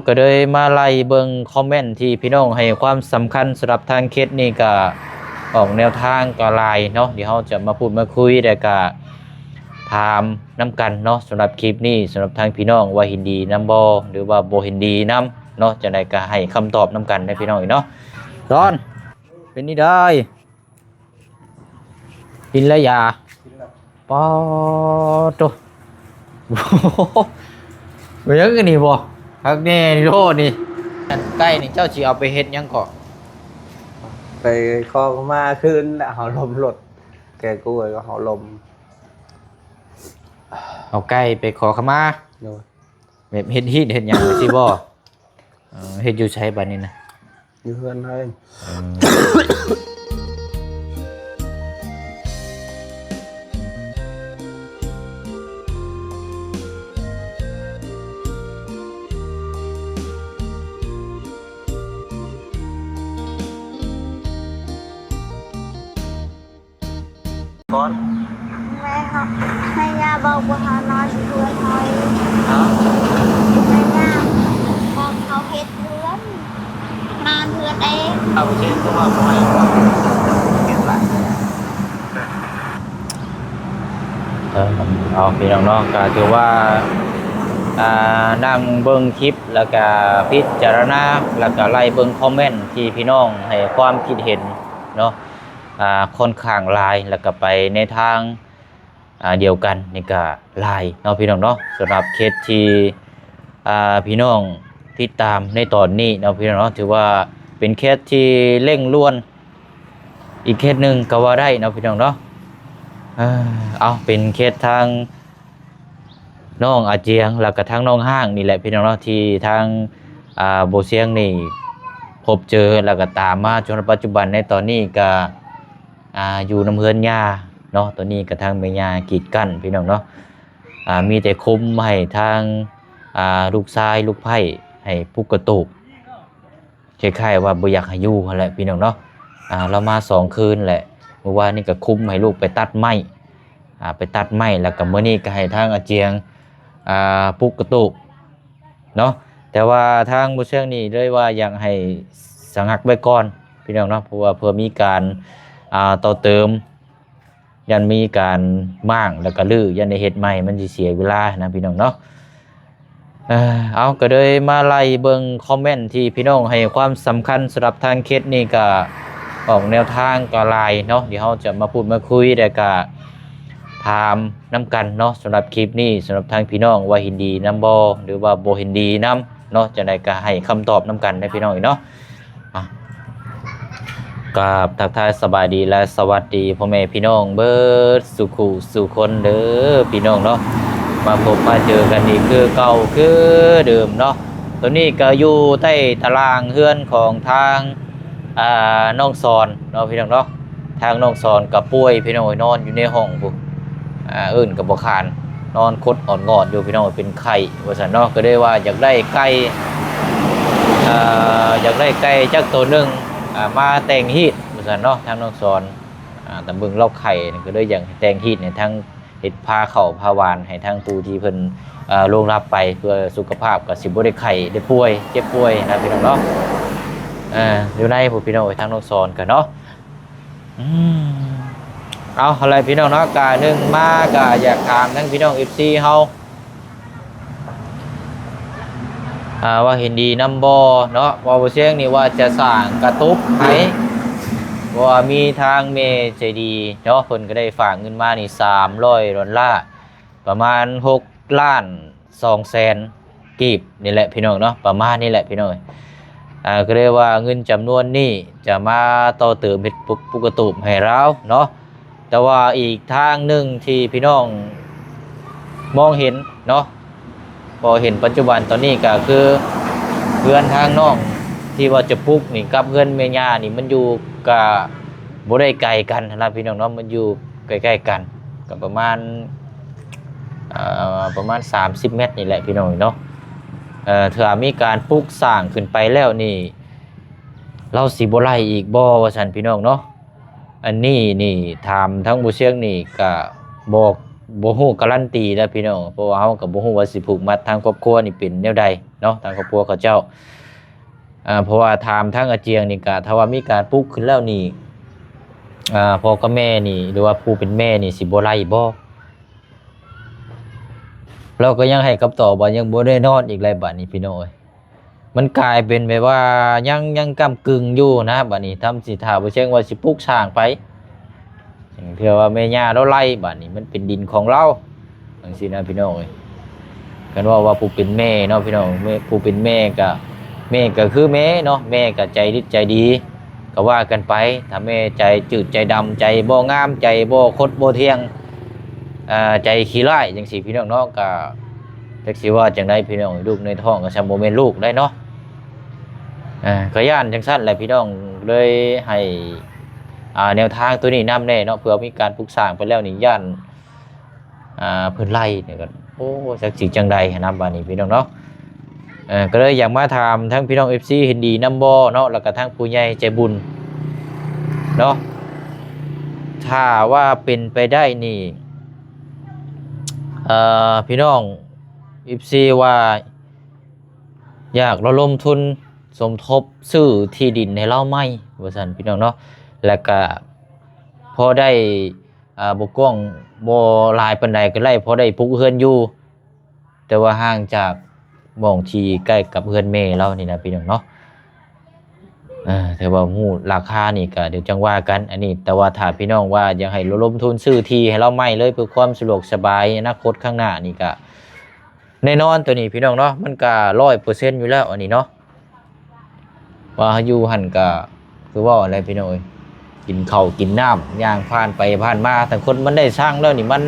ກໍເລີຍມາໄລ່ເບິ່ງຄອມເມັນທີ່ພີ່ນ້ອງໃຫ້ຄວາມສຳຄັນສຳລັບທາງເຂດນີ້ ກໍອອກແນວທາງກໍຫຼາຍເນາະ ທີ່ເຮົາຈະມາພູດມາຄຸຍ ແລ້ວກໍຖາມນຳກັນເນາະ ສຳລັບຄລິບນີ້ ສຳລັບທາງພີ່ນ້ອງວ່າເຫັນດີນຳບໍ່ ຫຼືວ່າບໍ່ເຫັນດີນຳເນາະ ຈັ່ງໃດກໍໃຫ້ຄຳຕອບນຳກັນເດີພີ່ນ້ອງເນາະ. ດອນ ເປັນນີ້ໄດ້ ກິນແລ້ວຢາ? ກິນແລ້ວ. ປາໂຕ ແມ່ນຫຍັງອັນນີ້ບໍ່? ຄັກແນ່ໂລດນີ້. ອັນໄກ່ນີ້ເຈົ້າຊິເອົາໄປເຮັດຫຍັງເກາະ? ໄປຂໍຂະມາຄືນແຫຼະ ເຮົາລົມລົດ ແກກ້ວຍກໍເຮົາລົມ. ເອົາໄກ່ໄປຂໍຂະມາ? ໂດຍ. ແບບເຮັດຮີດເຮັດຫຍັງຊີ້ບໍ່? ເອີ ເຮັດຢູ່ໃສບາດນີ້ນະ? ຢູ່ເຮືອນເຮົາເອງ. ເອີ ກ່ອນ ແມ່ເຮົາ ແມ່ຍ່າບອກວ່າເຮົານອນຢູ່ເຮືອນເຮົາເອງ. ຮະ? ແມ່ຍ່າບອກເຮົາເຮັດເຮືອນ ນອນເຮືອນເອງ. ເອົາເຮັດ ຄືວ່າບໍ່ໃຫ້ເຮັດລະ. ເອີ ເອົາ ພີ່ນ້ອງເນາະ ກໍຖືວ່າ ອ່າ ນັ່ງເບິ່ງຄລິບ ແລ້ວກໍພິຈາລະນາ ແລ້ວກໍໄລ່ເບິ່ງຄອມເມັນທີ່ພີ່ນ້ອງໃຫ້ຄວາມຄິດເຫັນເນາະ ອ່າ ຄ່ອນຂ້າງຫຼາຍ ແລ້ວກໍໄປໃນທາງ ອ່າ ດຽວກັນນີ້ກໍຫຼາຍເນາະ ພີ່ນ້ອງເນາະ. ສຳລັບເຂດທີ່ ອ່າ ພີ່ນ້ອງຕິດຕາມໃນຕອນນີ້ເນາະ ພີ່ນ້ອງເນາະ ຖືວ່າເປັນເຂດທີ່ເລັ່ງດ່ວນ ອີກເຂດໜຶ່ງກໍວ່າໄດ້ເນາະ ພີ່ນ້ອງເນາະ. ເອີ ເອົາ ເປັນເຂດທາງ ນ້ອງອາຈຽງ ແລ້ວກະທາງນ້ອງຮ້າງນີ້ແຫຼະ ພີ່ນ້ອງເນາະ ທີ່ທາງ ອ່າ ບໍ່ຊຽງນີ້ພົບເຈີ ແລ້ວກະຕາມມາຈົນປັດຈຸບັນໃນຕອນນີ້ກະ ອ່າ ຢູ່ນຳເຮືອນຍ່າເນາະ. ຕອນນີ້ກະທາງແມ່ຍ່າກີດກັ້ນ ພີ່ນ້ອງເນາະ ອ່າ ມີແຕ່ຄຸມໃຫ້ທາງ ອ່າ ລູກຊາຍລູກໃພ້ໃຫ້ປຸກກະຕູບ ຄ້າຍໆວ່າບໍ່ຢາກໃຫ້ຢູ່ຫັ້ນແຫຼະ ພີ່ນ້ອງເນາະ. ອ່າ ລາວມາສອງຄືນແຫຼະ ມື້ວານນີ້ກໍຄຸມໃຫ້ລູກໄປຕັດໄມ້ ອ່າ ໄປຕັດໄມ້ ແລ້ວກໍມື້ນີ້ກໍໃຫ້ທາງອາຈຽງ ອ່າ ປຸກກະຕູບເນາະ. ແຕ່ວ່າທາງບໍ່ເຊື່ອງນີ້ເລີຍວ່າຢາກໃຫ້ສະງັກໄວ້ກ່ອນ ພີ່ນ້ອງເນາະ ເພາະວ່າເພື່ອມີການ ອ່າ ຕໍ່ເຕີມ ຢ້ານມີການມ້າງແລ້ວກໍຮື້ ຢ້ານໄດ້ເຮັດໃໝ່ ມັນຊິເສຍເວລານະ ພີ່ນ້ອງເນາະ. ເອີ ເອົາ ກໍເລີຍມາໄລ່ເບິ່ງຄອມເມັນທີ່ພີ່ນ້ອງໃຫ້ຄວາມສຳຄັນສຳລັບທາງເຂດນີ້ ກໍອອກແນວທາງກໍຫຼາຍເນາະ ທີ່ເຮົາຈະມາພູດມາຄຸຍ ແລ້ວກໍຖາມນຳກັນເນາະ. ສຳລັບຄລິບນີ້ ສຳລັບທາງພີ່ນ້ອງວ່າເຫັນດີນຳບໍ່ ຫຼືວ່າບໍ່ເຫັນດີນຳເນາະ ຈັ່ງໃດກໍໃຫ້ຄຳຕອບນຳກັນເດີ ພີ່ນ້ອງເນາະ. ອ່ະ ກາບທັກທາຍສະບາຍດີ ແລະ ສະຫວັດດີພໍ່ແມ່ພີ່ນ້ອງເບິດສູ່ຄູ່ສູ່ຄົນເດີ ພີ່ນ້ອງເນາະ. ມາພົບມາເຈີກັນອີກຄືເກົ່າຄືເດີມເນາະ. ຕອນນີ້ກໍຢູ່ໃຕ້ຕາລາງເຮືອນຂອງທາງ ອ່າ ນ້ອງສອນເນາະ ພີ່ນ້ອງເນາະ. ທາງນ້ອງສອນກໍປ່ວຍ ພີ່ນ້ອງເອີຍ ນອນຢູ່ໃນຫ້ອງພຸ້ນ ອ່າ ເອີ້ນກໍບໍ່ຂານ ນອນຄົດອອດງອດຢູ່ ພີ່ນ້ອງເອີຍ ເປັນໄຂ້ວ່າຊັ້ນເນາະ. ກໍເລີຍວ່າຢາກໄດ້ໄກ່ ອ່າ ຢາກໄດ້ໄກ່ຈັກໂຕໜຶ່ງ ອ່າ ມາແຕ່ງຮີດວ່າຊັ້ນເນາະ ທາງນ້ອງສອນ. ອ່າ ຕາມເບິ່ງລາວໄຂ້ນີ້ ກໍເລີຍຢາກໃຫ້ແຕ່ງຮີດໃຫ້ທາງ ເຮັດພາເຂົ້າພາຫວານໃຫ້ທາງຜູ້ທີ່ເພິ່ນ ເອີ ລ່ວງລັບໄປ ເພື່ອສຸຂະພາບກໍຊິບໍ່ໄດ້ໄຂ້ໄດ້ປ່ວຍເຈັບປ່ວຍນະ ພີ່ນ້ອງເນາະ. ເອີ ຢູ່ໃນຜູ້ ພີ່ນ້ອງເອີຍ ທາງນ້ອງສອນກໍເນາະ. ອືມ ເອົາ ຫັ້ນແຫຼະ ພີ່ນ້ອງເນາະ. ກະໜຶ່ງມາກະຢາກຖາມທາງພີ່ນ້ອງເອັຟຊີເຮົາ ອ່າ ວ່າເຫັນດີນຳບໍ່ເນາະ ວ່າບໍ່ຊຽງນີ້ວ່າຈະສ້າງກະຕຸບໃຫ້ ເພາະວ່າມີທາງແມ່ໃຈດີເນາະ ເພິ່ນກໍໄດ້ຝາກເງິນມານີ້ສາມຮ້ອຍດອນລາ ປະມານຫົກລ້ານສອງແສນກີບນີ້ແຫຼະ ພີ່ນ້ອງເນາະ ປະມານນີ້ແຫຼະ ພີ່ນ້ອງເອີຍ. ອ່າ ກໍເລີຍວ່າເງິນຈຳນວນນີ້ຈະມາຕໍ່ເຕີມເຮັດປຸກ ປຸກກະຕູບໃຫ້ລາວເນາະ. ແຕ່ວ່າອີກທາງໜຶ່ງທີ່ພີ່ນ້ອງມອງເຫັນເນາະ ພໍເຫັນປັດຈຸບັນຕອນນີ້ກໍຄືເຮືອນທາງນ້ອງທີ່ວ່າຈະປຸກນີ້ກັບເຮືອນແມ່ຍ່ານີ້ ມັນຢູ່ກະບໍ່ໄດ້ໄກກັນຫັ້ນລະ ພີ່ນ້ອງເນາະ ມັນຢູ່ໃກ້ໆກັນ ກໍປະມານ ເອີ ປະມານສາມສິບແມັດນີ້ແຫຼະ ພີ່ນ້ອງເນາະ. ເອີ ຖ້າມີການປຸກສ້າງຂຶ້ນໄປແລ້ວນີ້ ລາວຊິບໍ່ໄລ່ອີກບໍ່ ວ່າຊັ້ນ ພີ່ນ້ອງເນາະ. ອັນນີ້ນີ້ຖາມທາງບໍ່ຊຽງນີ້ກະບອກ ບໍ່ຮູ້ກາລັນຕີແລ້ວພີ່ນ້ອງ ເພາະວ່າເຮົາກໍບໍ່ຮູ້ວ່າຊິຜູກມັດທາງຄອບຄົວນີ້ເປັນແນວໃດເນາະ ທາງຄອບຄົວເຂົາເຈົ້າ. ອ່າ ເພາະວ່າຖາມທາງອາຈຽງນີ້ກະ ຖ້າວ່າມີການປຸກຂຶ້ນແລ້ວນີ້ ອ່າ ພໍ່ກັບແມ່ນີ້ ຫຼືວ່າຜູ້ເປັນແມ່ນີ້ຊິບໍ່ໄລ່ບໍ່? ລາວກໍຍັງໃຫ້ຄຳຕອບວ່າຍັງບໍ່ແນ່ນອນອີກແຫຼະ ບາດນີ້ພີ່ນ້ອງເອີຍ. ມັນກາຍເປັນແບບວ່າຍັງ ຍັງກ້ຳກຶ່ງຢູ່ນະ ບາດນີ້ທຳຊິຖ້າບໍ່ແຊງວ່າຊິປຸກສ້າງໄປ ເທື່ອວ່າແມ່ຍ່າລາວໄລ່ ບາດນີ້ມັນເປັນດິນຂອງລາວ ຈັ່ງຊີ້ນະພີ່ນ້ອງເອີຍ. ຄັນເວົ້າວ່າຜູ້ເປັນແມ່ເນາະພີ່ນ້ອງ ແມ່ ຜູ້ເປັນແມ່ກະ ແມ່ກະຄືແມ່ເນາະ ແມ່ກະໃຈລິດໃຈດີ ກໍວ່າກັນໄປ. ຖ້າແມ່ໃຈຈືດໃຈດຳ ໃຈບໍ່ງາມ ໃຈບໍ່ຄົດບໍ່ທ່ຽງ ອ່າ ໃຈຂີ້ຮ້າຍຈັ່ງຊີ້ພີ່ນ້ອງເນາະ ກະຈັກຊິວ່າຈັ່ງໃດພີ່ນ້ອງ ລູກໃນທ້ອງກໍຊ່ຳບໍ່ແມ່ນລູກໄດ໋ເນາະ. ອ່າ ກໍຢ້ານຈັ່ງຊັ້ນແຫຼະພີ່ນ້ອງ ເລີຍໃຫ້ ອ່າ ແນວທາງໂຕນີ້ນຳແດ່ເນາະ ເພື່ອມີການປຸກສ້າງໄປແລ້ວນີ້ ຢ້ານ ອ່າ ເພິ່ນໄລ່ນີ້ກໍ ໂອ້ ຈັກຊິຈັ່ງໃດຫັ້ນນະ ບາດນີ້ພີ່ນ້ອງເນາະ. ເອີ ກໍເລີຍຢາກມາຖາມທັງພີ່ນ້ອງເອັຟຊີເຫັນດີນຳບໍ່ເນາະ ແລ້ວກໍທັງຜູ້ໃຫຍ່ໃຈບຸນເນາະ ຖ້າວ່າເປັນໄປໄດ້ນີ້ ເອີ ພີ່ນ້ອງເອັຟຊີວ່າຢາກລະດົມທຶນສົມທົບຊື້ທີ່ດິນໃຫ້ລາວໃໝ່ ວ່າຊັ້ນພີ່ນ້ອງເນາະ ແລ້ວກໍພໍໄດ້ ອ່າ ບໍ່ກວ້າງ ບໍ່ຫຼາຍປານໃດກໍໄດ້ ພໍໄດ້ປຸກເຮືອນຢູ່ ແຕ່ວ່າຫ່າງຈາກໝ່ອງທີ່ໃກ້ກັບເຮືອນແມ່ລາວນີ້ນະພີ່ນ້ອງເນາະ. ເອີ ແຕ່ວ່າຮູ້ລາຄານີ້ກໍດຽວຈັ່ງວ່າກັນ ອັນນີ້ ແຕ່ວ່າຖ້າພີ່ນ້ອງວ່າຢາກໃຫ້ລະດົມທຶນຊື້ທີ່ໃຫ້ລາວໃໝ່ເລີຍ ເພື່ອຄວາມສະດວກສະບາຍອະນາຄົດຂ້າງໜ້ານີ້ ກໍແນ່ນອນໂຕນີ້ພີ່ນ້ອງເນາະ ມັນກໍຮ້ອຍເປີເຊັນຢູ່ແລ້ວ ອັນນີ້ເນາະ. ວ່າເຮົາຢູ່ຫັ້ນກະຄືເວົ້າຫັ້ນແຫຼະພີ່ນ້ອງເອີຍ ກິນເຂົ້າກິນນ້ຳ ຍ່າງຜ່ານໄປຜ່ານມາ ທາງຄົນມັນໄດ້ສັ່ງແລ້ວນີ້ ມັນ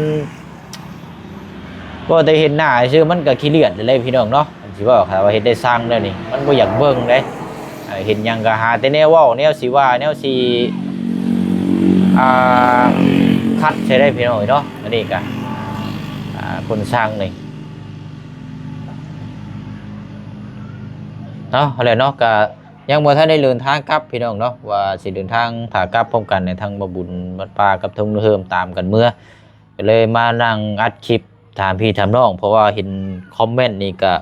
ເວົ້າແຕ່ເຫັນໜ້າຊື່ມັນກະຂີ້ລຽດແລ້ວພີ່ນ້ອງເນາະ. ຊິເວົ້າຖ້າວ່າເຮັດໄດ້ສັ່ງແລ້ວນີ້ ມັນບໍ່ຢາກເບິ່ງເດ້ ເຮັດຫຍັງກະຫາແຕ່ແນວເວົ້າ ແນວຊິວ່າ ແນວຊິ ອ່າ ຂັດໃສ່ໄດ້ພີ່ນ້ອງເອີຍເນາະ. ອັນນີ້ກະ ອ່າ ຄົນສັ່ງນີ້ ເນາະ ຫັ້ນແຫຼະເນາະ ກະຍັງບໍ່ທັນໄດ້ເດີນທາງກັບພີ່ນ້ອງເນາະ ວ່າຊິເດີນທາງ ຖ້າກັບພ້ອມກັນ ທາງບ່າວບຸນວັດປ່າກັບທາງລຸງເຮີມຕາມກັນເມືອ ກໍເລີຍມານັ່ງອັດຄລິບຖາມພີ່ຖາມນ້ອງ ເພາະວ່າເຫັນຄອມເມັນນີ້ກະ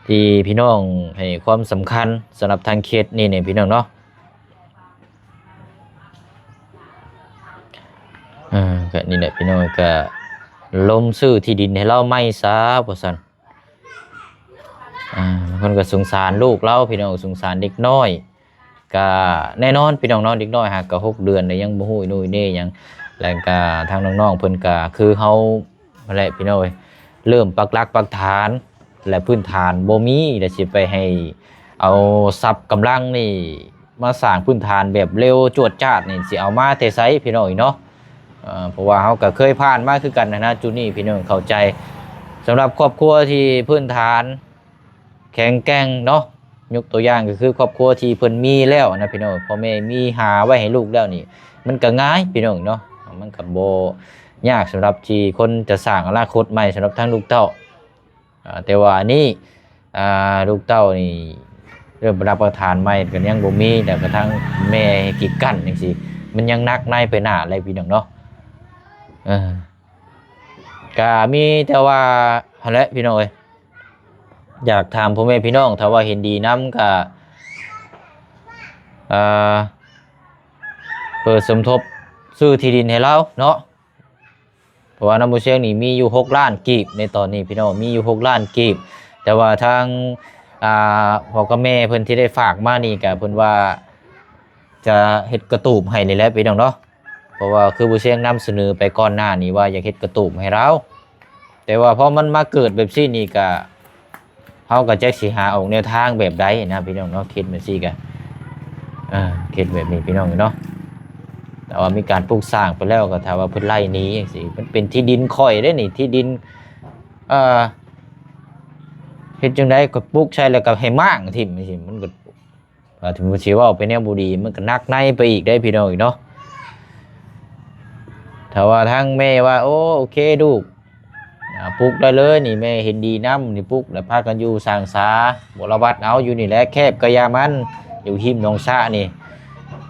ທີ່ພີ່ນ້ອງໃຫ້ຄວາມສຳຄັນສຳລັບທາງເຂດນີ້ນີ້ພີ່ນ້ອງເນາະ. ອ່າ ກະນີ້ແຫຼະພີ່ນ້ອງ ກະລົມຊື້ທີ່ດິນໃຫ້ລາວໃໝ່ຊະ ວ່າຊັ້ນ. ອ່າ ເພິ່ນກໍສົງສານລູກລາວພີ່ນ້ອງ ສົງສານເດັກນ້ອຍ ກະແນ່ນອນພີ່ນ້ອງເນາະ ເດັກນ້ອຍຫາກະຫົກເດືອນແລ້ວ ຍັງບໍ່ຮູ້ອີ່ໜູ່ອີ່ເໜ່ຫຍັງ ແລ້ວກະທາງນ້ອງໆເພິ່ນກະຄືເຮົາຫັ້ນແຫຼະພີ່ນ້ອງເອີຍ ເລີ່ມປັກຫຼັກປັກຖານ ແລະພື້ນຖານບໍ່ມີ ແລ້ວຊິໄປໃຫ້ເອົາຊັບກຳລັງນີ້ ມາສ້າງພື້ນຖານແບບເລັວຈວດຈາດນີ້ ຊິເອົາມາແຕ່ໃສພີ່ນ້ອງເອີຍເນາະ. ເອີ ເພາະວ່າເຮົາກໍເຄີຍຜ່ານມາຄືກັນຫັ້ນນະ ຈຸດນີ້ພີ່ນ້ອງເຂົ້າໃຈ. ສຳລັບຄອບຄົວທີ່ພື້ນຖານແຂງແກ່ງເນາະ ຍົກຕົວຢ່າງກໍຄືຄອບຄົວທີ່ເພິ່ນມີແລ້ວນະພີ່ນ້ອງ ພໍ່ແມ່ມີຫາໄວ້ໃຫ້ລູກແລ້ວນີ້ ມັນກໍງ່າຍພີ່ນ້ອງເນາະ ມັນກໍບໍ່ຍາກສຳລັບທີ່ຄົນຈະສ້າງອະນາຄົດໃໝ່ສຳລັບທາງລູກເຕົ້າ. ອ່າ ແຕ່ວ່າອັນນີ້ ອ່າ ລູກເຕົ້ານີ້ເລີ່ມປະດັບປະຖານໃໝ່ກໍຍັງບໍ່ມີ ແລ້ວກະທັງແມ່ກີດກັ້ນຈັ່ງຊີ້ ມັນຍັງໜັກໃນໄປໜ້າແຫຼະພີ່ນ້ອງເນາະ. ເອີ ກະມີແຕ່ວ່າຫັ້ນແຫຼະພີ່ນ້ອງເອີຍ ຢາກຖາມພໍ່ແມ່ພີ່ນ້ອງ ຖ້າວ່າເຫັນດີນຳກະ ເອີ ເປີດສົມທົບຊື້ທີ່ດິນໃຫ້ລາວເນາະ. ເພາະວ່ານຳບໍ່ຊຽງນີ້ມີຢູ່ຫົກລ້ານກີບໃນຕອນນີ້ພີ່ນ້ອງ ມີຢູ່ຫົກລ້ານກີບ ແຕ່ວ່າທາງ ອ່າ ພໍ່ກັບແມ່ເພິ່ນທີ່ໄດ້ຝາກມານີ້ກະເພິ່ນວ່າຈະເຮັດກະຕູບໃຫ້ນີ້ແຫຼະພີ່ນ້ອງເນາະ. ເພາະວ່າຄືບໍ່ຊຽງນຳສະເໜີໄປກ່ອນໜ້ານີ້ວ່າຢາກເຮັດກະຕູບໃຫ້ລາວ ແຕ່ວ່າພໍມັນມາເກີດແບບຊີ້ນີ້ກະ ເຮົາກໍຈັກຊິຫາອອກແນວທາງແບບໃດນະພີ່ນ້ອງເນາະ ຄິດແບບຊີ້ກະ ເອີ ຄິດແບບນີ້ພີ່ນ້ອງເນາະ. ແຕ່ວ່າມີການປຸກສ້າງໄປແລ້ວກໍຖ້າວ່າເພິ່ນໄລ່ໜີຈັ່ງຊີ້ ມັນເປັນທີ່ດິນຂ້ອຍເດ້ນີ້ ທີ່ດິນ ເອີ ເຮັດຈັ່ງໃດກໍປຸກໃສ່ແລ້ວກໍໃຫ້ມ້າງຖິ້ມຈັ່ງຊີ້ ມັນກໍ ວ່າເຖິງຊິເວົ້າໄປແນວບໍ່ດີ ມັນກໍໜັກໃນໄປອີກເດ້ພີ່ນ້ອງເນາະ. ຖ້າວ່າທາງແມ່ວ່າ ໂອ້ ໂອເຄລູກ ອ່າ ປຸກໄດ້ເລີຍນີ້ ແມ່ເຫັນດີນຳນີ້ ປຸກແລ້ວພາກັນຢູ່ສ້າງສາ ບົວລະວັດເອົາ ຢູ່ນີ້ແຫຼະ ແຄບກໍຢ່າມັນ ຢູ່ຮິມໜອງສະນີ້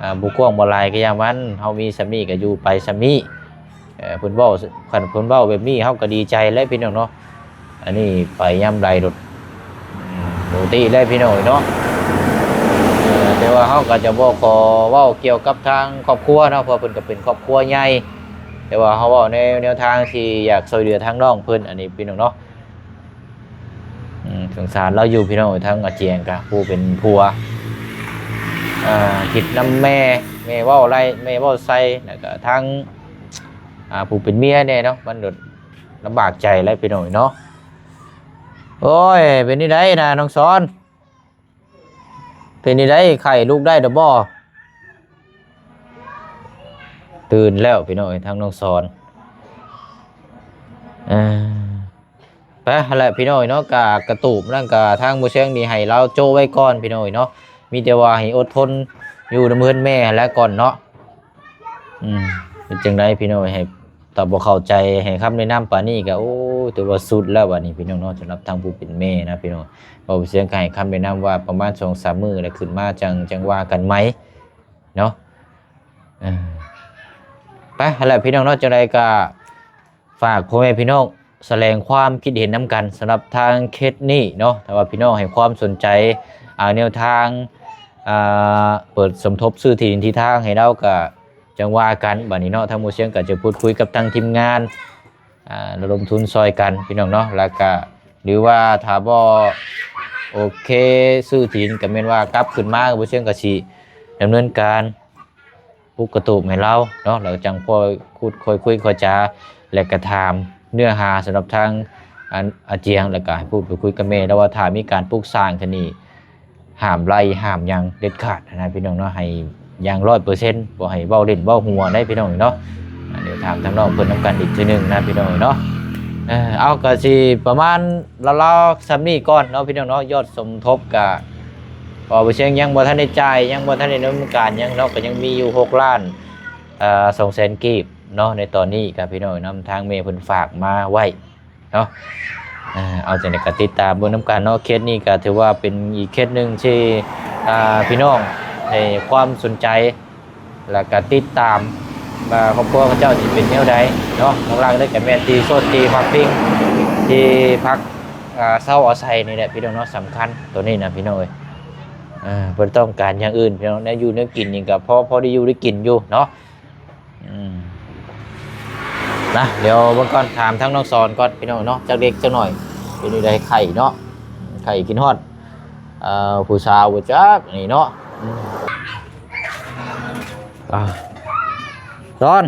ອ່າ ບໍ່ກວ້າງບໍ່ຫຼາຍກໍຢ່າມັນ ເຮົາມີສ່ຳນີ້ກໍຢູ່ໄປສ່ຳນີ້. ເອີ ເພິ່ນເວົ້າ ຄັນເພິ່ນເວົ້າແບບນີ້ ເຮົາກໍດີໃຈແຫຼະພີ່ນ້ອງເນາະ. ອັນນີ້ໄປຍາມໃດໂລດ ອືມ ປົກກະຕິແຫຼະພີ່ນ້ອງເນາະ. ເອີ ແຕ່ວ່າເຮົາກໍຈະບໍ່ຂໍເວົ້າກ່ຽວກັບທາງຄອບຄົວເນາະ ເພາະເພິ່ນກໍເປັນຄອບຄົວໃຫຍ່ ແຕ່ວ່າເຮົາເວົ້າໃນແນວທາງທີ່ຢາກຊ່ວຍເຫຼືອທາງນ້ອງເພິ່ນ ອັນນີ້ພີ່ນ້ອງເນາະ. ອືມ ສົງສານລາວຢູ່ພີ່ນ້ອງເອີຍ ທາງອາຈຽງກະຜູ້ເປັນຜົວ ອ່າ ຄິດນຳແມ່ ແມ່ເວົ້າໄລ່ ແມ່ເວົ້າໃສ່ ແລ້ວກະທາງ ອ່າ ຜູ້ເປັນເມຍແດ່ເນາະ ມັນລຳບາກໃຈແຫຼະພີ່ນ້ອງເນາະ. ໂອ້ຍ ເປັນຈັ່ງໃດນະນ້ອງສອນ ເປັນຈັ່ງໃດ ໄຂ້ລຸກໄດ້ແລ້ວບໍ່? ຕື່ນແລ້ວພີ່ນ້ອງເອີຍ ທາງນ້ອງສອນ ເອີ ໄປຫັ້ນແຫຼະພີ່ນ້ອງເນາະ. ກະກະຕູບນັ້ນກະທາງບໍ່ແຊງນີ້ໃຫ້ລາວໂຈະໄວ້ກ່ອນພີ່ນ້ອງເນາະ ມີແຕ່ວ່າໃຫ້ອົດທົນຢູ່ນຳເຮືອນແມ່ຫັ້ນແຫຼະກ່ອນເນາະ. ອືມ ເປັນຈັ່ງໃດພີ່ນ້ອງ ໃຫ້ ຖ້າບໍ່ເຂົ້າໃຈ ໃຫ້ຄຳແນະນຳປານນີ້ກະ ໂອ້ ຖືວ່າສຸດແລ້ວບາດນີ້ພີ່ນ້ອງເນາະ. ສຳລັບທາງຜູ້ເປັນແມ່ນະພີ່ນ້ອງ ເວົ້າເຊິ່ງກະໃຫ້ຄຳແນະນຳວ່າປະມານສອງສາມມື້ແລ້ວຂຶ້ນມາ ຈັ່ງ ຈັ່ງວ່າກັນໃໝ່ເນາະ. ເອີ ໄປຫັ້ນແຫຼະພີ່ນ້ອງເນາະ ຈັ່ງໃດກະ ຝາກພໍ່ແມ່ພີ່ນ້ອງສະແດງຄວາມຄິດເຫັນນຳກັນ ສຳລັບທາງເຄສນີ້ເນາະ. ຖ້າວ່າພີ່ນ້ອງໃຫ້ຄວາມສົນໃຈ ອ່າ ແນວທາງ ອ່າ ເປີດສົມທົບຊື້ທີ່ດິນທີ່ທາງໃຫ້ລາວກະ ຈັ່ງວ່າກັນບາດນີ້ເນາະ. ທາງໝູ່ຊຽງກະຈະພູດຄຸຍກັບທາງທີມງານ ອ່າ ລະດົມທຶນຊ່ອຍກັນພີ່ນ້ອງເນາະ. ແລ້ວກະ ຫຼືວ່າຖ້າບໍ່ໂອເຄຊື້ທີ່ດິນ ກະແມ່ນວ່າກັບຂຶ້ນມາ ໝູ່ຊຽງກະຊິດຳເນີນການ ປຸກກະຕູບໃຫ້ລາວເນາະ ແລ້ວຈັ່ງຄ່ອຍຂຸດຄ່ອຍຄຸຍຄ່ອຍຈາ ແລະກະຖາມເນື້ອຫາສຳລັບທາງ ອັນ ອາຈຽງ ແລ້ວກະໃຫ້ພູດໄປຄຸຍກັບແມ່ລາວວ່າ ຖ້າມີການປຸກສ້າງຂຶ້ນນີ້ ຫ້າມໄລ່ຫ້າມຫຍັງເດັດຂາດນະພີ່ນ້ອງເນາະ ໃຫ້ຢ່າງຮ້ອຍເປີເຊັນ ບໍ່ໃຫ້ເວົ້າຫຼິ້ນເວົ້າຫົວໄດ໋ພີ່ນ້ອງເນາະ. ດຽວຖາມທາງນ້ອງເພິ່ນນຳກັນອີກເທື່ອໜຶ່ງນະພີ່ນ້ອງເນາະ. ເອີ ເອົາ ກະຊິປະມານລາວໆສ່ຳນີ້ກ່ອນເນາະພີ່ນ້ອງເນາະ. ຍອດສົມທົບກະ ເພາະວ່າບໍ່ເຊງຍັງບໍ່ທັນໄດ້ຈ່າຍ ຍັງບໍ່ທັນໄດ້ດຳເນີນການຫຍັງເນາະ ກໍຍັງມີຢູ່ຫົກລ້ານ ເອີ ສອງແສນກີບເນາະ ໃນຕອນນີ້ກະພີ່ນ້ອງນຳທາງແມ່ເພິ່ນຝາກມາໄວ້ເນາະ. ເອົາ ຈັ່ງໃດກະຕິດຕາມເບິ່ງນຳກັນເນາະ. ເຄສນີ້ກະຖືວ່າເປັນອີກເຄສໜຶ່ງທີ່ ອ່າ ພີ່ນ້ອງໃຫ້ຄວາມສົນໃຈ ແລ້ວກະຕິດຕາມວ່າຄອບຄົວເຂົາເຈົ້າຊິເປັນແນວໃດເນາະ. ຫຼັກໆເລີຍກະແມ່ນທີ່ໂຊນທີ່ພັກພິງ ທີ່ພັກ ອ່າ ເຊົາອາໄສນີ້ແຫຼະພີ່ນ້ອງເນາະ ສຳຄັນໂຕນີ້ນະພີ່ນ້ອງເອີຍ. ອ່າ ບໍ່ຕ້ອງການຢ່າງອື່ນພີ່ນ້ອງ ແນວຢູ່ແນວກິນນີ້ກະພໍ ພໍໄດ້ຢູ່ໄດ້ກິນຢູ່ເນາະ. ອືມ ນະ ດຽວເບິ່ງກ່ອນ ຖາມທາງນ້ອງສອນກ່ອນພີ່ນ້ອງເນາະ ຈັກເລັກຈັກໜ້ອຍ ເປັນຈັ່ງໃດ ໄຂ້ເນາະ ໄຂ້ ຄິດຮອດ ເອີ ຜູ້ສາວບໍ່ຈັກນີ້ເນາະ. ອືມ ອ່າ ສອນ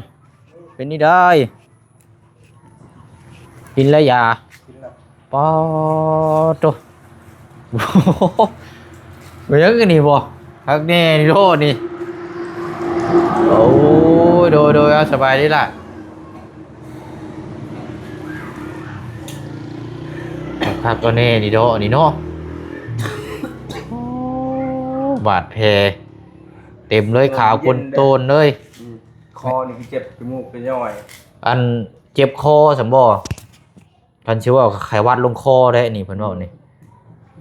ເປັນຈັ່ງໃດ? ກິນແລ້ວຢາ? ກິນແລ້ວ. ປາໂຕ ແມ່ນຫຍັງອັນນີ້ບໍ່? ຄັກແນ່ໂລດນີ້. ໂອ້ຍ ໂດຍໆ ເອົາ ສະບາຍດີລະ. ຄັກແນ່ນີ້ເນາະ ນີ້ເນາະ. ໂອ້ ບາດແຜເຕັມເລີຍ ຂາວກົ້ນໂຕນເລີຍ. ອືມ ຄໍນີ້ຄືເຈັບ ຈະມູກກະຍ້ອຍ. ອັນ ເຈັບຄໍຊັ້ນບໍ່? ຄັນຊິເວົ້າໄຂ້ຫວັດລົງຄໍເດ້ນີ້ ເພິ່ນເວົ້ານີ້.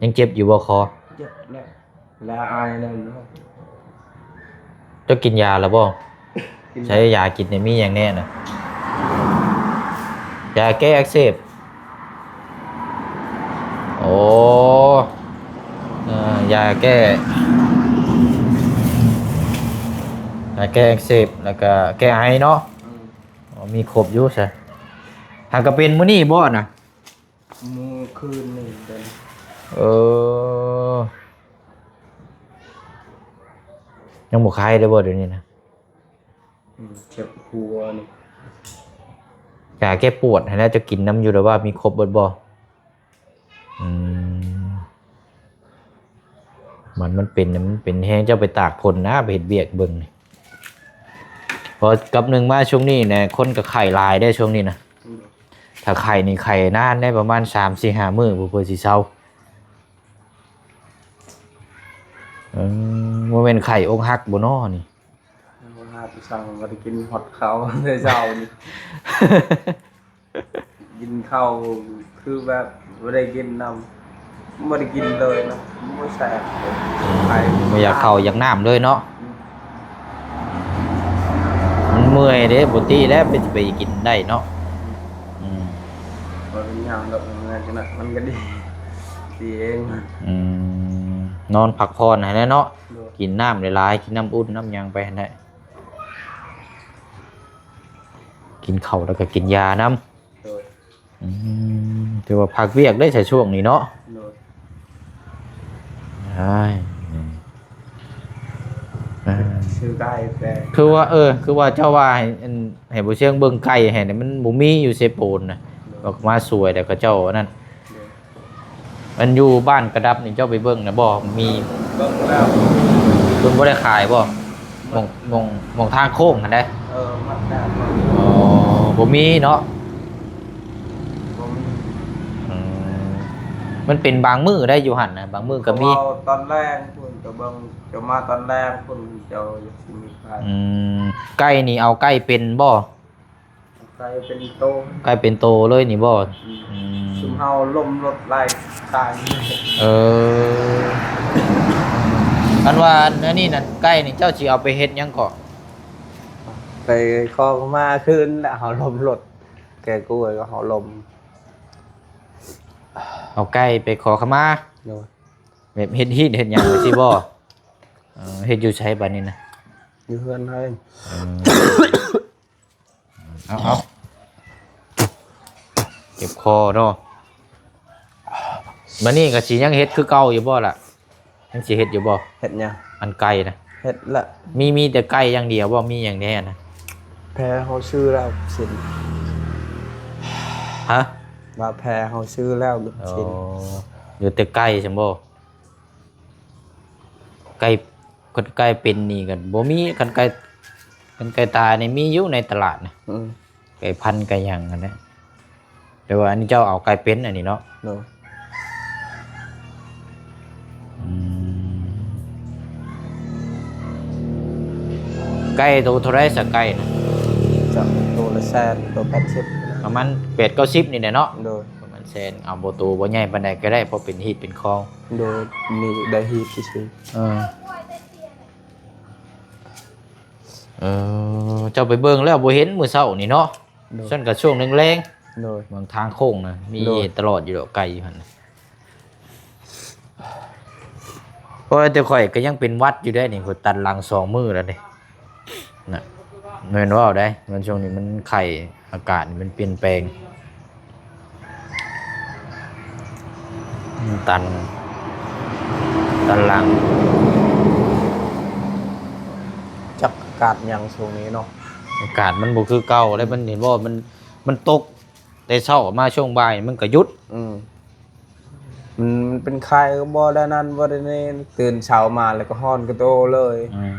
ຍັງເຈັບຢູ່ບໍ່ຄໍ? ເຈັບແລ້ວ ລະອາຍແລ້ວເນາະ. ເຈົ້າກິນຢາແລ້ວບໍ່? ກິນ ໃຊ້ຢາກິນນີ້ ມີຫຍັງແນ່ນະ? ຢາແກ້ອັກເສບ. ໂອ້ ເອີ ຢາແກ້ ຢາແກ້ອັກເສບ ແລ້ວກະແກ້ໄອເນາະ. ອືມ ອໍ ມີຄົບຢູ່ຊະ. ຫາກະເປັນມື້ນີ້ບໍ່ນະ? ມື້ຄືນນີ້ເປັນ. ເອີ ຍັງບໍ່ຄາຍເລີຍບໍ່ດຽວນີ້ນະ? ອືມ ເຈັບຫົວນີ້. ຢາແກ້ປວດຫັ້ນນະ ເຈົ້າກິນນຳຢູ່ແລ້ວວ່າມີຄົບເບິດບໍ່? ອືມ ມັນ ມັນເປັນ ມັນເປັນແຮງ ເຈົ້າໄປຕາກຝົນນະ ໄປເຮັດວຽກເບິ່ງນີ້. ເພາະກັບໜຶ່ງມາຊ່ວງນີ້ນະ ຄົນກະໄຂ້ຫຼາຍເດ້ຊ່ວງນີ້ນະ. ອືມ ຖ້າໄຂ້ນີ້ໄຂ້ນານເດ້ ປະມານສາມສີ່ຫ້າມື້ ເພື່ອ ເພື່ອຊິເຊົາ. ເອີ ບໍ່ແມ່ນໄຂ້ອົກຫັກບໍ່ນໍນີ້? ບໍ່ຮັກ ສັ່ງບໍ່ໄດ້ກິນຮອດເຂົ້າແຕ່ເຊົ້ານີ້. ກິນເຂົ້າຄືແບບບໍ່ໄດ້ກິນນຳ ບໍ່ໄດ້ກິນເລີຍນະ ບໍ່ແຊບ ໄປ ບໍ່ຢາກເຂົ້າຢາກນ້ຳເລີຍເນາະ. ອືມ ມັນ ເມື່ອຍເດ້ ບໍ່ຕີແລ້ວ ໄປ ໄປກິນໄດ້ເນາະ. ອືມ ບໍ່ເປັນຫຍັງດອກ ເມື່ອຍຈັ່ງນັ້ນມັນກໍດີ ຕີເອງ. ອືມ ນອນພັກຜ່ອນຫັ້ນແຫຼະເນາະ. ໂດຍ ກິນນ້ຳຫຼາຍໆ ກິນນ້ຳອຸ່ນນ້ຳຫຍັງໄປຫັ້ນແຫຼະ ກິນເຂົ້າແລ້ວກໍກິນຢານຳ. ໂດຍ ອືມ ຖືວ່າພັກວຽກໄດ້ໃສຊ່ວງນີ້ເນາະ. ໂດຍ ອ້າຍ ອືມ ອ່າ ຊື່ໄດ້ແຕ່ ຄືວ່າ ເອີ ຄືວ່າເຈົ້າວ່າໃຫ້ ອັນ ໃຫ້ບໍ່ຊຽງເບິ່ງໄກ່ໃຫ້ ມັນບໍ່ມີຢູ່ເຊໂປນນະ. ໂດຍ ວ່າມາຊ່ວຍແລ້ວເຂົາເຈົ້າອັນນັ້ນ. ໂດຍ ອັນຢູ່ບ້ານກະດັບນີ້ເຈົ້າໄປເບິ່ງນະບໍ່? ມີ ເບິ່ງແລ້ວ ເພິ່ນບໍ່ໄດ້ຂາຍບໍ່? ໝ່ອງ ໝ່ອງ ໝ່ອງທາງໂຄ້ງຫັ້ນໃດ໋. ເອີ ມັນແຕກ ອໍ ບໍ່ມີເນາະ. ບໍ່ມີ ອືມ ມັນເປັນບາງມື້ໄດ໋ຢູ່ຫັ້ນນະ ບາງມື້ກໍມີ. ເວົ້າຕອນແລງພຸ້ນ ເຈົ້າເບິ່ງ ເຈົ້າມາຕອນແລງພຸ້ນ ເຈົ້າຢາກຊິມີໄກ່. ອືມ ໄກ່ນີ້ເອົາໄກ່ເປັນບໍ່? ໄກ່ເປັນໂຕ ໄກ່ເປັນໂຕເລີຍນີ້ບໍ່? ອືມ ອືມ ຊຸມເຮົາລົມລົດໄລ່ຕາຍ. ເອີ ອັນວ່າອັນນີ້ນັ້ນ ໄກ່ນີ້ເຈົ້າຊິເອົາໄປເຮັດຫຍັງເກາະ? ໄປຂໍຂະມາຄືນແຫຼະ ເຮົາລົມລົດ ແກ່ກ້ວຍກໍເຮົາລົມ ເອົາໄກ່ໄປຂໍຂະມາ. ໂດຍ ແບບເຮັດຮີດເຮັດຫຍັງຈັ່ງຊີ້ບໍ່? ເອີ ເຮັດຢູ່ໃສບາດນີ້ນະ? ຢູ່ເຮືອນໃຜ. ເອີ ເອົາ ເອົາ ເຈັບຄໍເນາະ. ບາດນີ້ກໍຊິຍັງເຮັດຄືເກົ່າຢູ່ບໍ່ລະ? ຍັງຊິເຮັດຢູ່ບໍ່? ເຮັດຫຍັງ? ອັນໄກ່ນະ ເຮັດລະ. ມີ ມີແຕ່ໄກ່ຢ່າງດຽວບໍ່? ມີຫຍັງແດ່ນະ? ແພເຮົາຊື້ແລ້ວຊິນ. ຮະ? ວ່າແພເຮົາຊື້ແລ້ວຊິນ. ອໍ ເຫຼືອແຕ່ໄກ່ຊັ້ນບໍ່? ໄກ່ ຄັນໄກ່ເປັນນີ້ກໍບໍ່ມີ ຄັນໄກ່ ຄັນໄກ່ຕາຍນີ້ມີຢູ່ໃນຕະຫຼາດນະ. ອືມ ໄກ່ພັນໄກ່ຫຍັງຫັ້ນນະ ແຕ່ວ່າອັນນີ້ເຈົ້າເອົາໄກ່ເປັນອັນນີ້ເນາະ. ໂດຍ ອືມ ໄກ່ໂຕເທົ່າໃດຊະໄກ່ນະ? ຈະໂຕລະແສນ ໂຕແປດສິບນະ ປະມານແປດເກົ້າສິບນີ້ແຫຼະເນາະ. ໂດຍ ປະມານແສນ ເອົາບໍ່ໂຕບໍ່ໃຫຍ່ປານໃດກໍໄດ້ ພໍເປັນຮີດເປັນຄອງ. ໂດຍ ນີ້ໄດ້ຮີດຊື່ໆ. ເອີ ເອີ ເຈົ້າໄປເບິ່ງແລ້ວບໍ່ເຫັນມື້ເຊົ້ານີ້ເນາະ. ໂດຍ ຊັ້ນກໍຊ່ວງແລງໆ. ໂດຍ ເມືອງທາງໂຄ້ງນະ ມີ ໂດຍ ຕະຫຼອດຢູ່ດອກໄກ່ຢູ່ຫັ້ນນະ. ໂອ້ຍ ແຕ່ຂ້ອຍກໍຍັງເປັນຫວັດຢູ່ເດ້ນີ້ ຂ້ອຍຕັນຫຼັງສອງມື້ແລ້ວເດ້ນະ. ແມ່ນເວົ້າໄດ໋ ມັນຊ່ວງນີ້ມັນໄຂ້ ອາກາດມັນປ່ຽນແປງ. ຕັນ ຕັນຫຼັງ. ຈັກອາກາດຫຍັງຊ່ວງນີ້ເນາະ. ອາກາດມັນບໍ່ຄືເກົ່າແລ້ວ ມັນເຫັນບໍ່ ມັນ ມັນຕົກແຕ່ເຊົ້າມາ ຊ່ວງບ່າຍມັນກໍຢຸດ. ອືມ ມັນ ມັນເປັນໄຂ້ກໍບໍ່ໄດ້ນັ້ນບໍ່ໄດ້ນີ້ ຕື່ນເຊົ້າມາແລ້ວກໍຮ້ອນກະໂຕເລີຍ. ອືມ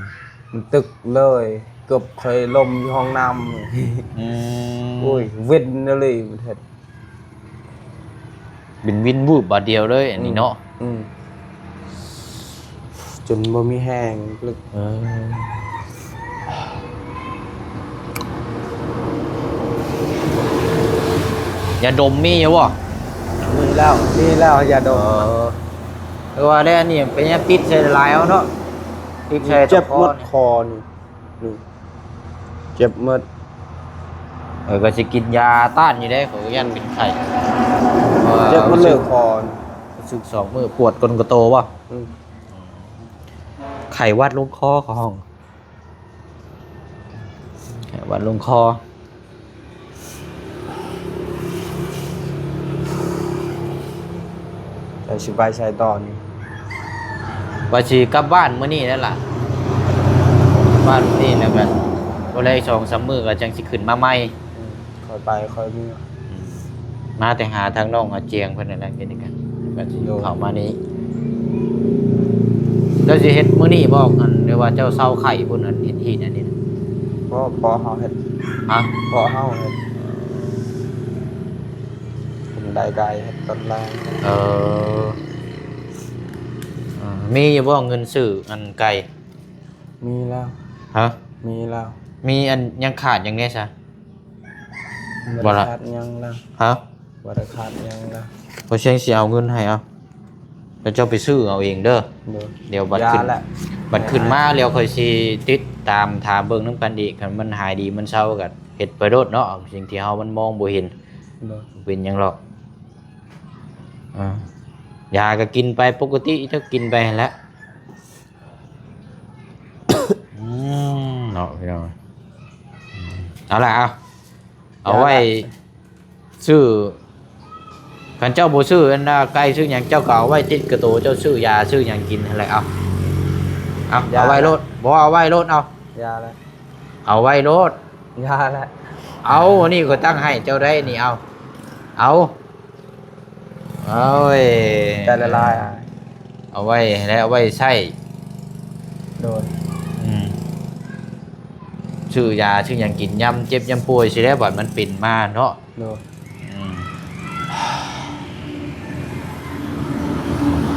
ມັນຕຶກເລີຍ ເກືອບເຄີຍລົມຢູ່ຫ້ອງນ້ຳ. ອືມ ໂອ້ຍ ວິນອີ່ຫຼີ ມັນເຮັດ ເປັນວິນວືບບາດດຽວເລີຍອັນນີ້ເນາະ. ອືມ ຈົນບໍ່ມີແຮງ. ເອີ ຢາດົມມີຢູ່ບໍ່? ມີແລ້ວ ມີແລ້ວຢາດົມ. ເອີ ຄືວ່າແລ້ວນີ້ເປັນຫຍັງຕິດໃສ່ຫຼາຍເອົາເນາະ ຕິດໃສ່ ເຈັບໝົດຄໍນີ້. ນີ້ ເຈັບໝົດ. ເອີ ກໍຊິກິນຢາຕ້ານຢູ່ເດ້ ຂ້ອຍກໍຢ້ານເປັນໄຂ້. ເຈັບໝົດເລີຍຄໍ. ຮູ້ສຶກສອງມື້ປວດກົ້ນກະໂຕບໍ່? ອືມ ໄຂ້ຫວັດລົງຄໍ ເຂົາຮ້ອງ ໄຂ້ຫວັດລົງຄໍ. ແລ້ວຊິໄປໃສຕໍ່ນີ້? ວ່າຊິກັບບ້ານມື້ນີ້ແຫຼະລະ ກັບບ້ານມື້ນີ້ແລ້ວກໍບໍ່ໄດ້ສອງສາມມື້ກໍຈັ່ງຊິຂຶ້ນມາໃໝ່. ອືມ ຄ່ອຍໄປຄ່ອຍເມືອ. ອືມ ມາແຕ່ຫາທາງນ້ອງອາຈຽງເພິ່ນນັ້ນແຫຼະ ເຮັດໃຫ້ກັນ ກໍຊິ ໂດຍ ເຂົ້າມານີ້. ເຈົ້າຊິເຮັດມື້ນີ້ບໍ່ ອັນ ຫຼືວ່າເຈົ້າເຊົາໄຂ້ພຸ້ນ ອັນເຮັດຮີດອັນນີ້ນະ? ບໍ່ ພໍ່ເຮົາເຮັດ. ຮະ? ພໍ່ເຮົາເຮັດ. ເປັນໄດ້ໄກ່ເຮັດຕອນແລງ. ເອີ ເອີ ມີຢູ່ບໍ່ເງິນຊື້ອັນໄກ່? ມີແລ້ວ. ຮະ? ມີແລ້ວ. ມີອັນ ຍັງຂາດຫຍັງແດ່ຊະ? ບໍ່ໄດ້ ບໍ່ລະ ຂາດຫຍັງນະ. ຮະ? ບໍ່ໄດ້ຂາດຫຍັງນະ. ບໍ່ຊຽງຊິເອົາເງິນໃຫ້ເອົາ. ແລ້ວເຈົ້າໄປຊື້ເອົາເອງເດີ. ໂດຍ. ດຽວບັດຂຶ້ນ ຢ່າລະ ບັດຂຶ້ນມາແລ້ວຂ້ອຍຊິຕິດຕາມຖ້າເບິ່ງນຳກັນອີກ. ຄັນມັນຫາຍດີມັນເຊົາກໍເຮັດໄປໂລດເນາະ ສິ່ງທີ່ເຮົາມັນມອງບໍ່ເຫັນ. ໂດຍ. ເປັນຫຍັງຫຼອກ. ອາ ຢາກໍກິນໄປປົກກະຕິ ເຈົ້າກິນໄປຫັ້ນແຫຼະ. ອືມ ເນາະ ພີ່ນ້ອງ. ເອົາລະ ເອົາ ເອົາໄວ້ ຢ່າລະ ຊື້ ຄັນເຈົ້າບໍ່ຊື້ອັນນ່າ ໄກ່ຊື້ຫຍັງ ເຈົ້າກໍເອົາໄວ້ຕິດກະໂຕ ເຈົ້າຊື້ຢາຊື້ຫຍັງກິນຫັ້ນແຫຼະ. ເອົາ ເອົາ ຢ່າ ເອົາໄວ້ໂລດ ບໍ່ ເອົາໄວ້ໂລດ ເອົາ ຢ່າລະ ເອົາໄວ້ໂລດ ຢ່າລະ ເອົາ ອັນນີ້ຂ້ອຍຕັ້ງໃຫ້ເຈົ້າໄດ້ນີ້ ເອົາ ເອົາ ໂອ້ຍ ໃຈລະລາຍ ເອົາໄວ້ແຫຼະ ເອົາໄວ້ໃຊ້. ໂດຍ. ອືມ ຊື້ຢາຊື້ຫຍັງກິນ ຍາມເຈັບຍາມປ່ວຍຊີ້ແຫຼະ ບັດມັນເປັນມາເນາະ. ໂດຍ. ອືມ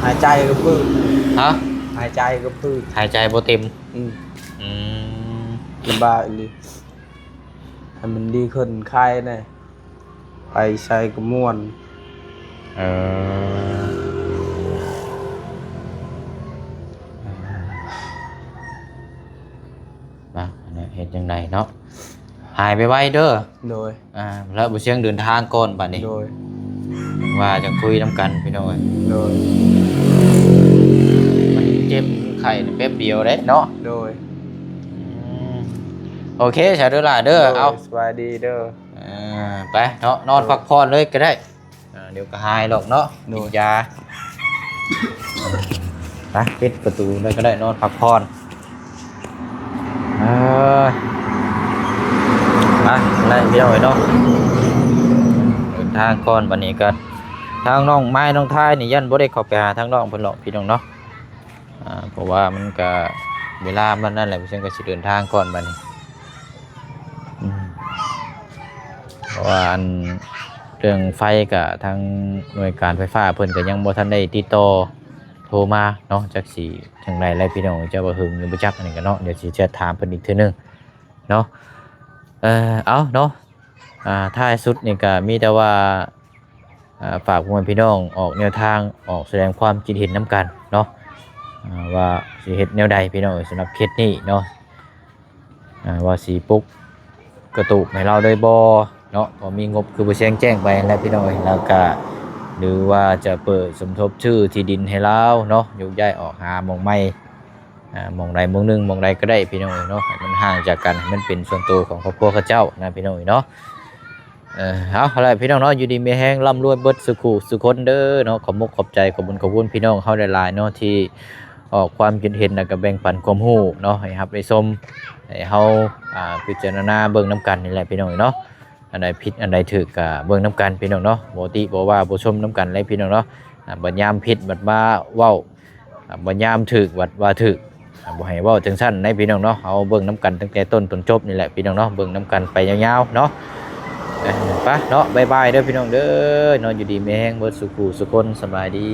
ຫາຍໃຈກໍພືດ ຮະ ຫາຍໃຈກໍພືດ ຫາຍໃຈບໍ່ເຕັມ. ອືມ ອືມ ລຳບາກອີ່ຫຼີ ໃຫ້ມັນດີຂຶ້ນຄາຍແດ່. ໄປໃສກໍມ່ວນ. ເອີ ມາ ອັນນີ້ເຮັດຈັ່ງໃດເນາະ ຫາຍໄວໆເດີ. ໂດຍ. ອ່າ ແລ້ວບໍ່ຊຽງເດີນທາງກ່ອນບັດນີ້. ໂດຍ. ວ່າຈັ່ງຄຸຍນຳກັນພີ່ນ້ອງເອີຍ. ໂດຍ. ມັນເຈັບໄຂ້ແປັບດຽວເດ້ເນາະ. ໂດຍ. ອືມ ໂອເຄ ສາທຸຫຼາຍເດີ. ໂດຍ. ເອົາ ສະບາຍດີເດີ. ອ່າ ໄປເນາະ ນອນ ໂດຍ ພັກຜ່ອນເລີຍກໍໄດ້. ອ່າ ດຽວກໍຫາຍດອກເນາະ. ໂດຍ. ກິນຢາ ໄປ ປິດປະຕູເລີຍກໍໄດ້ ນອນພັກຜ່ອນ. ເອີ ໄປ ໄປພີ່ນ້ອງເອີຍເນາະ ເດີນທາງກ່ອນບັດນີ້ກໍ ທາງນ້ອງໄມ້ນ້ອງທາຍນີ້ ຢ້ານບໍ່ໄດ້ເຂົ້າໄປຫາທາງນ້ອງເພິ່ນດອກ ພີ່ນ້ອງເນາະ. ອ່າ ເພາະວ່າມັນກະເວລາມັນນັ້ນແຫຼະ ເຊິ່ງກະຊິເດີນທາງກ່ອນບັດນີ້. ອືມ ເພາະວ່າອັນເລື່ອງໄຟກະທາງໜ່ວຍການໄຟຟ້າເພິ່ນກະຍັງບໍ່ທັນໄດ້ຕິດຕໍ່ໂທມາເນາະ ຈັກຊິຈັ່ງໃດແຫຼະພີ່ນ້ອງ ຈະວ່າເຫິງຢູ່ບໍ່ຈັກ ອັນນີ້ກະເນາະ ດຽວຊິແຊັດຖາມເພິ່ນອີກເທື່ອໜຶ່ງເນາະ. ເອີ ເອົາເນາະ ອ່າ ທ້າຍສຸດນີ້ກະມີແຕ່ວ່າ ອ່າ ຝາກພໍ່ແມ່ພີ່ນ້ອງອອກແນວທາງ ອອກສະແດງຄວາມຄິດເຫັນນຳກັນເນາະ ອ່າ ວ່າຊິເຮັດແນວໃດພີ່ນ້ອງເອີຍ ສຳລັບເຂດນີ້ເນາະ ອ່າ ວ່າຊິປຸກກະຕູບໃຫ້ລາວເລີຍບໍ່ເນາະ ພໍມີງົບຄືບໍ່ແຊງແຈ້ງໄປຫັ້ນແຫຼະພີ່ນ້ອງເອີຍ ແລ້ວກະ ຫຼືວ່າຈະເປີດສົມທົບຊື້ທີ່ດິນໃຫ້ລາວເນາະ ໂຍກຍ້າຍອອກຫາໝ່ອງໃໝ່ ອ່າ ໝ່ອງໃດໝ່ອງໜຶ່ງ ໝ່ອງໃດກໍໄດ້ພີ່ນ້ອງເອີຍເນາະ ໃຫ້ມັນຫ່າງຈາກກັນ ໃຫ້ມັນເປັນສ່ວນໂຕຂອງຄອບຄົວເຂົາເຈົ້ານະພີ່ນ້ອງເອີຍເນາະ. ເອີ ເອົາລະພີ່ນ້ອງເນາະ ຢູ່ດີມີແຮງ ລ່ຳລວຍເບິດສູ່ຄູ່ສູ່ຄົນເດີເນາະ. ຂອບມຸກຂອບໃຈ ຂອບບຸນຂອບຄຸນພີ່ນ້ອງເຮົາຫຼາຍໆເນາະ ທີ່ອອກຄວາມຄິດເຫັນ ແລ້ວກໍແບ່ງປັນຄວາມຮູ້ເນາະ ໃຫ້ຮັບໄດ້ຊົມ ໃຫ້ເຮົາ ອ່າ ພິຈາລະນາເບິ່ງນຳກັນນີ້ແຫຼະພີ່ນ້ອງເນາະ. ອັນໃດຜິດອັນໃດຖືກກໍເບິ່ງນຳກັນພີ່ນ້ອງເນາະ ບໍ່ຕິບໍ່ວ່າບໍ່ຊົມນຳກັນເລີຍພີ່ນ້ອງເນາະ. ອ່າ ບັດຍາມຜິດບັດມາເວົ້າ ອ່າ ບັດຍາມຖືກບັດວ່າຖືກ ອ່າ ບໍ່ໃຫ້ເວົ້າຈັ່ງຊັ້ນໃດພີ່ນ້ອງເນາະ. ເຮົາເບິ່ງນຳກັນຕັ້ງແຕ່ຕົ້ນຈົນຈົບນີ້ແຫຼະພີ່ນ້ອງເນາະ ເບິ່ງນຳກັນໄປຍາວໆເນາະ. ເອີ ໄປເນາະ ບາຍບາຍເດີພີ່ນ້ອງເດີເນາະ ຢູ່ດີມີແຮງເບິດສູ່ຄູ່ສູ່ຄົນ ສະບາຍດີ.